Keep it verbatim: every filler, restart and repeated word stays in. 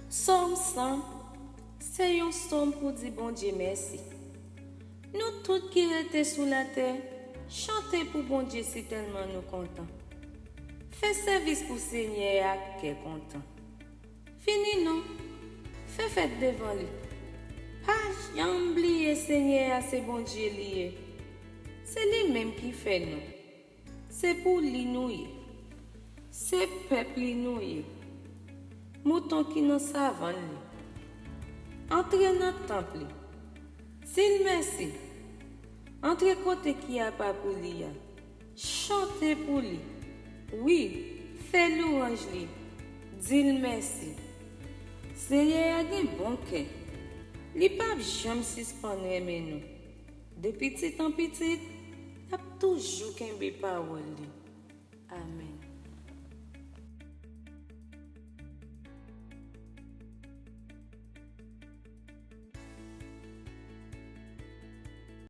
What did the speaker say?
Sòm san se yon sòm pou di Bondye mèsi. Nou tout ki rete sou latè, chante pou Bondye sitèlman nou kontan. Fè sèvis pou Senyè a ak kè kontan. Vini non, fè fèt devan li. Pa janm bliye Senyè a se Bondye li ye. Se li menm ki fè nou. Se pou li nou ye. Se pèp li nou ye. Mouton ki nan savann li. Antre nan tanp li. Di l mèsi. Antre kote ki apa pou li a. Chante pou li. Wi, fè lwanj li. Di l mèsi. Senyè a gen bon kè. Li p ap janm sispann renmen nou. De pitit an pitit, l ap toujou kenbe pawòl li. Amèn.